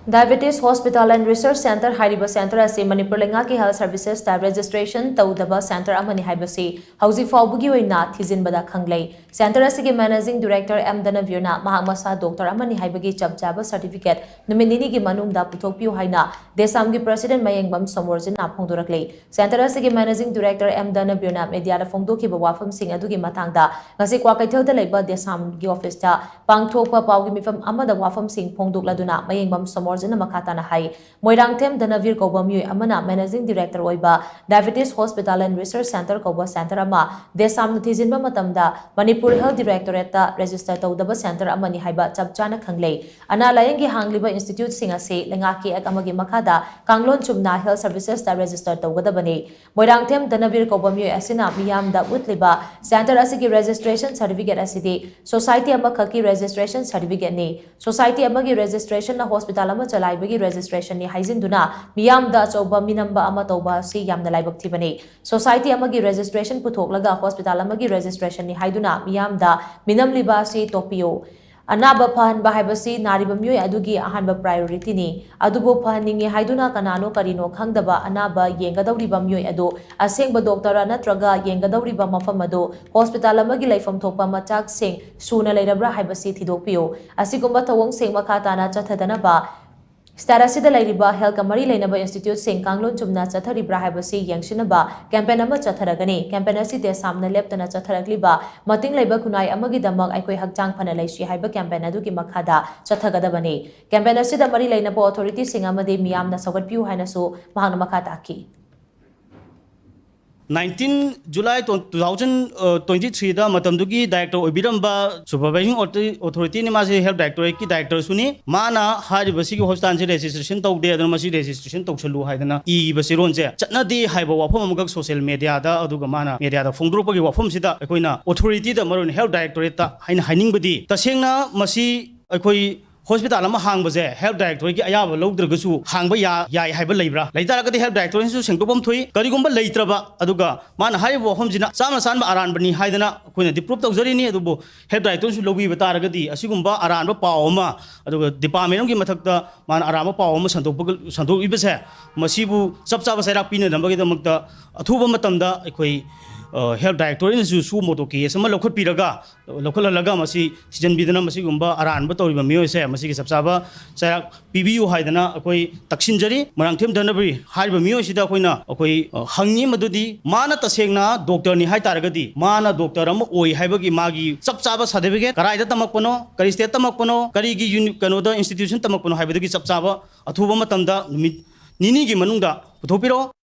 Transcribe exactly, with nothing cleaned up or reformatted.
Diabetes Hospital and Research Center ꯍꯥꯏꯔꯤꯕ center ꯑꯁꯤ ꯃꯅꯤꯄꯨꯔ ꯂꯩꯉꯥꯛꯀꯤ health services ꯇ registration ꯇꯧꯗꯕ center ꯑꯃꯅꯤ ꯍꯥꯏꯕꯁꯤ ꯍꯧꯖꯤꯛ ꯐꯥꯎꯕꯒꯤ ꯑꯣꯏꯅ ꯊꯤꯖꯤꯟꯕꯗ ꯈꯪꯂꯦ꯫ Center ꯑꯁꯤꯒꯤ managing director ꯑꯦꯝ ꯙꯅꯕꯤꯔꯅ ꯃꯍꯥꯛ ꯃꯁꯥ doctor ꯑꯃꯅꯤ ꯍꯥꯏꯕꯒꯤ ꯆꯞ ꯆꯥꯕ certificate ꯅꯨꯃꯤꯠ ꯅꯤꯅꯤꯒꯤ ꯃꯅꯨꯡꯗ ꯄꯨꯊꯣꯛꯄꯤꯌꯨ ꯍꯥꯏꯅ DESAM ꯒꯤ president ꯃꯌꯦꯡꯕꯝ ꯁꯣꯃꯣꯔꯖꯤꯠꯅ ꯐꯣꯡꯗꯣꯔꯛꯂꯤ꯫ Center ꯑꯁꯤꯒꯤ managing director ꯑꯦꯝ ꯙꯅꯕꯤꯔꯅ media ꯗ ꯐꯣꯡꯗꯣꯛꯈꯤꯕ ꯋꯥꯐꯝꯁꯤꯡ ꯑꯗꯨꯒꯤ ꯃꯇꯥꯡꯗ ꯉꯁꯤ ꯀ꯭ꯋꯥꯀꯩꯊꯦꯜꯗ ꯂꯩꯕ DESAM ꯒꯤ office ꯇ ꯄꯥꯡꯊꯣꯛꯄ ꯄꯥꯎꯒꯤ ꯃꯤꯐꯝ ꯑꯃꯗ ꯋꯥꯐꯝꯁꯤꯡ ꯐꯣꯡꯗꯣꯛꯂꯗꯨꯅ ꯃꯌꯦꯡꯕꯝ ꯁꯣꯃꯣꯔꯖꯤꯠꯅ ꯃꯈꯥ ꯇꯥꯅ ꯍꯥꯏ, ꯃꯣꯏꯔꯥꯡꯊꯦꯝ ꯙꯅꯕꯤꯔ ꯀꯧꯕ ꯃꯤꯑꯣꯏ ꯑꯃꯅ managing director ꯑꯣꯏꯕ Diabetes Hospital and Research Center ꯀꯧꯕ center ꯑꯃ DESAM ꯅ ꯊꯤꯖꯤꯟꯕ ꯃꯇꯝꯗ ꯃꯅꯤꯄꯨꯔ health directorate ꯇ register ꯇꯧꯗꯕ center ꯑꯃꯅꯤ ꯍꯥꯏꯕ ꯆꯞ ꯆꯥꯅ ꯈꯪꯂꯦ꯫ ꯑꯅꯥ ꯂꯥꯌꯦꯡꯒꯤ ꯍꯥꯡꯂꯤꯕ institute ꯁꯤꯡ ꯑꯁꯤ ꯂꯩꯉꯥꯛꯀꯤ act ꯑꯃꯒꯤ ꯃꯈꯥꯗ ꯀꯥꯡꯂꯣꯟ ꯆꯨꯝꯅ health services ꯇ register ꯇꯧꯒꯗꯕꯅꯤ꯫ ꯃꯣꯏꯔꯥꯡꯊꯦꯝ ꯙꯅꯕꯤꯔ ꯀꯧꯕ ꯃꯤꯑꯣꯏ ꯑꯁꯤꯅ ꯃꯤꯌꯥꯝꯗ ꯎꯠꯂꯤꯕ center ꯑꯁꯤꯒꯤ registration certificate ꯑꯁꯤꯗꯤ society ꯑꯃꯈꯛꯀꯤ registration certificate ꯅꯤ꯫ Society ꯑꯃꯒꯤ registration ꯅ hospital ꯑꯃ ꯆꯂꯥꯏꯕꯒꯤ registration ꯅꯤ ꯍꯥꯏꯖꯤꯟꯗꯨꯅ ꯃꯤꯌꯥꯝꯗ ꯑꯆꯧꯕ ꯃꯤꯅꯝꯕ ꯑꯃ ꯇꯧꯕ ꯑꯁꯤ ꯌꯥꯝꯅ ꯂꯥꯏꯕꯛ ꯊꯤꯕꯅꯤ꯫ Society ꯑꯃꯒꯤ registration ꯄꯨꯊꯣꯛꯂꯒ hospital ꯑꯃꯒꯤ registration ꯅꯤ ꯍꯥꯏꯗꯨꯅ ꯃꯤꯌꯥꯝꯗ ꯃꯤꯅꯝꯂꯤꯕ ꯑꯁꯤ ꯇꯣꯛꯄꯤꯌꯨ꯫ ꯑꯅꯥꯕ ꯐꯍꯟꯕ ꯍꯥꯏꯕꯁꯤ ꯅꯥꯔꯤꯕ ꯃꯤꯑꯣꯏ ꯑꯗꯨꯒꯤ ꯑꯍꯥꯟꯕ priority ꯅꯤ꯫ ꯑꯗꯨꯕꯨ ꯐꯍꯟꯅꯤꯡꯉꯤ ꯍꯥꯏꯗꯨꯅ ꯀꯅꯥꯅꯣ ꯀꯔꯤꯅꯣ ꯈꯪꯗꯕ ꯑꯅꯥꯕ ꯌꯦꯡꯒꯗꯧꯔꯤꯕ ꯃꯤꯑꯣꯏ ꯑꯗꯨ ꯑꯁꯦꯡꯕ doctor ꯔ ꯅꯠꯇ꯭ꯔꯒ ꯌꯦꯡꯒꯗꯧꯔꯤꯕ ꯃꯐꯝ ꯑꯗꯨ hospital ꯑꯃꯒꯤ ꯂꯩꯐꯝ ꯊꯣꯛꯄ ꯃꯆꯥꯛꯁꯤꯡ ꯁꯨꯅ ꯂꯩꯔꯕ꯭ꯔꯥ ꯍꯥꯏꯕꯁꯤ ꯊꯤꯗꯣꯛꯄꯤꯌꯨ꯫ ꯑꯁꯤꯒꯨꯝꯕ ꯊꯧꯑꯣꯡꯁꯤꯡ ꯃꯈꯥ ꯇꯥꯅ ꯆꯠꯊꯗꯅꯕ state ꯑꯁꯤꯗ ꯂꯩꯔꯤꯕ health ꯀ ꯃꯔꯤ ꯂꯩꯅꯕ institute ꯁꯤꯡ ꯀꯥꯡꯂꯣꯟ ꯆꯨꯝꯅ ꯆꯠꯊꯔꯤꯕ꯭ꯔꯥ ꯍꯥꯏꯕꯁꯤ ꯌꯦꯡꯁꯤꯟꯅꯕ campaign ꯑꯃ ꯆꯠꯊꯔꯒꯅꯤ꯫ Campaign ꯑꯁꯤ DESAM ꯅ ꯂꯦꯞꯇꯅ ꯆꯠꯊꯔꯛꯂꯤꯕ ꯃꯇꯤꯡ ꯂꯩꯕ ꯈꯨꯟꯅꯥꯏ ꯑꯃꯒꯤꯗꯃꯛ ꯑꯩꯈꯣꯏ ꯍꯛꯆꯥꯡ ꯐꯅ ꯂꯩꯁꯤ ꯍꯥꯏꯕ campaign ꯑꯗꯨꯒꯤ ꯃꯈꯥꯗ ꯆꯠꯊꯒꯗꯕꯅꯤ꯫ Campaign ꯑꯁꯤꯗ ꯃꯔꯤ ꯂꯩꯅꯕ authority ꯁꯤꯡ ꯑꯃꯗꯤ ꯃꯤꯌꯥꯝꯅ ꯁꯧꯒꯠꯄꯤꯌꯨ ꯍꯥꯏꯅꯁꯨ ꯃꯍꯥꯛꯅ ꯃꯈꯥ ꯇꯥꯈꯤ꯫ Nineteen July two thousand twenty three ꯗ ꯃꯇꯝꯗꯨꯒꯤ director ꯑꯣꯏꯕꯤꯔꯝꯕ supervising authority ꯅꯤ, ꯃꯥꯁꯦ health directorate ꯀꯤ director ꯁꯨꯅꯤ꯫ ꯃꯥꯅ ꯍꯥꯏꯔꯤꯕꯁꯤꯒꯤ hospital ꯁꯦ registration ꯇꯧꯗꯦ, ꯑꯗꯨꯅ ꯃꯁꯤ registration ꯇꯧꯁꯜꯂꯨ ꯍꯥꯏꯗꯅ ꯏꯕ ꯆꯦꯔꯣꯜꯁꯦ ꯆꯠꯅꯗꯦ ꯍꯥꯏꯕ ꯋꯥꯐꯝ ꯑꯃꯈꯛ social media ꯗ, ꯑꯗꯨꯒ ꯃꯥꯅ media ꯗ ꯐꯣꯡꯗꯣꯔꯛꯄꯒꯤ ꯋꯥꯐꯝꯁꯤꯗ ꯑꯩꯈꯣꯏꯅ authority ꯗ, ꯃꯔꯨꯑꯣꯏꯅ health directorate ꯇ ꯍꯥꯏꯅ ꯍꯥꯏꯅꯤꯡꯕꯗꯤ, ꯇꯁꯦꯡꯅ ꯃꯁꯤ ꯑꯩꯈꯣꯏ ꯍꯣꯁꯄꯤꯇꯥꯜ ꯑꯃ ꯍꯥꯡꯕꯁꯦ ꯍꯦꯜꯊ ꯗꯥꯏꯔꯦꯛꯇꯣꯔꯦꯠꯀꯤ ꯑꯌꯥꯕ ꯂꯧꯗ꯭ꯔꯒꯁꯨ ꯍꯥꯡꯕ ꯌꯥ-, ꯌꯥꯏ ꯍꯥꯏꯕ ꯂꯩꯕ꯭ꯔꯥ? ꯂꯩꯇꯥꯔꯒꯗꯤ ꯍꯦꯜꯊ ꯗꯥꯏꯔꯦꯛꯇꯣꯔꯦꯠꯅꯁꯨ ꯁꯦꯡꯗꯣꯛꯐꯝ ꯊꯣꯛꯏ꯫ ꯀꯔꯤꯒꯨꯝꯕ ꯂꯩꯇ꯭ꯔꯕ, ꯑꯗꯨꯒ ꯃꯥꯅ ꯍꯥꯏꯔꯤꯕ ꯋꯥꯐꯝꯁꯤꯅ ꯆꯥꯝꯅ ꯆꯥꯝꯕ ꯑꯔꯥꯟꯕꯅꯤ ꯍꯥꯏꯗꯅ ꯑꯩꯈꯣꯏꯅ ꯗꯤꯄ꯭ꯔꯨꯞ ꯇꯧꯖꯔꯤꯅꯤ꯫ ꯑꯗꯨꯕꯨ ꯍꯦꯜꯊ ꯗꯥꯏꯔꯦꯛꯇꯣꯔꯦꯠꯅꯁꯨ ꯂꯧꯕꯤꯕ ꯇꯥꯔꯒꯗꯤ ꯑꯁꯤꯒꯨꯝꯕ ꯑꯔꯥꯟꯕ ꯄꯥꯎ ꯑꯃ, ꯑꯗꯨꯒ ꯗꯤꯄꯥꯔꯠꯃꯦꯟ ꯑꯃꯒꯤ ꯃꯊꯛꯇ ꯃꯥꯅ ꯑꯔꯥꯟꯕ ꯄꯥꯎ ꯑꯃ ꯁꯟꯗꯣꯛꯄꯒ-, ꯁꯟꯗꯣꯛꯏꯕꯁꯦ, ꯃꯁꯤꯕꯨ ꯆꯞ ꯆꯥꯕ ꯆꯩꯔꯥꯛ ꯄꯤꯅꯅꯕꯒꯤꯗꯃꯛꯇ ꯑꯊꯨꯕ ꯃꯇꯝꯗ ꯑꯩꯈꯣꯏ, ꯑ, ꯍꯦꯜꯊ ꯗꯥꯏꯔꯦꯛꯇꯣꯔꯦꯠꯅꯁꯨ ꯁꯨ ꯃꯣꯇꯣ ꯀꯦꯁ ꯑꯃ ꯂꯧꯈꯠꯄꯤꯔꯒ, ꯂꯧꯈꯠꯍꯜꯂꯒ ꯃꯁꯤ ꯊꯤꯖꯤꯟꯕꯤꯗꯅ ꯃꯁꯤꯒꯨꯝꯕ ꯑꯔꯥꯟꯕ ꯇꯧꯔꯤꯕ ꯃꯤꯑꯣꯏꯁꯦ ꯃꯁꯤꯒꯤ ꯆꯞ ꯆꯥꯕ ꯆꯩꯔꯥꯛ ꯄꯤꯕꯤꯌꯨ ꯍꯥꯏꯗꯅ ꯑꯩꯈꯣꯏ ꯇꯛꯁꯤꯟꯖꯔꯤ꯫ ꯃꯣꯏꯔꯥꯡꯊꯦꯝ ꯙꯅꯕꯤꯔꯤ ꯍꯥꯏꯔꯤꯕ ꯃꯤꯑꯣꯏꯁꯤꯗ ꯑꯩꯈꯣꯏꯅ ꯑꯩꯈꯣꯏ, ꯑ, ꯍꯪꯉꯤ, ꯃꯗꯨꯗꯤ ꯃꯥꯅ ꯇꯁꯦꯡꯅ ꯗꯣꯛꯇꯔꯅꯤ ꯍꯥꯏ ꯇꯥꯔꯒꯗꯤ ꯃꯥꯅ ꯗꯣꯛꯇꯔ ꯑꯃ ꯑꯣꯏ ꯍꯥꯏꯕꯒꯤ ꯃꯥꯒꯤ ꯆꯞ ꯆꯥꯕ ꯁꯥꯔꯇꯤꯐꯤꯀꯦꯠ ꯀꯗꯥꯏꯗ ꯇꯝꯃꯛꯄꯅꯣ, ꯀꯔꯤ ꯁ꯭ꯇꯦꯠ ꯇꯝꯃꯛꯄꯅꯣ, ꯀꯔꯤꯒꯤ ꯌꯨꯅꯤ-, ꯀꯩꯅꯣꯗ ꯏꯟꯁꯇꯤꯇ꯭ꯌꯨꯁꯟ ꯇꯝꯃꯛꯄꯅꯣ ꯍꯥꯏꯕꯗꯨꯒꯤ ꯆꯞ ꯆꯥꯕ ꯑꯊꯨꯕ ꯃꯇꯝꯗ ꯅꯨꯃꯤꯠ ꯅꯤꯅꯤꯒꯤ ꯃꯅꯨꯡꯗ ꯄꯨꯊꯣꯛꯄꯤꯔꯛꯑꯣ꯫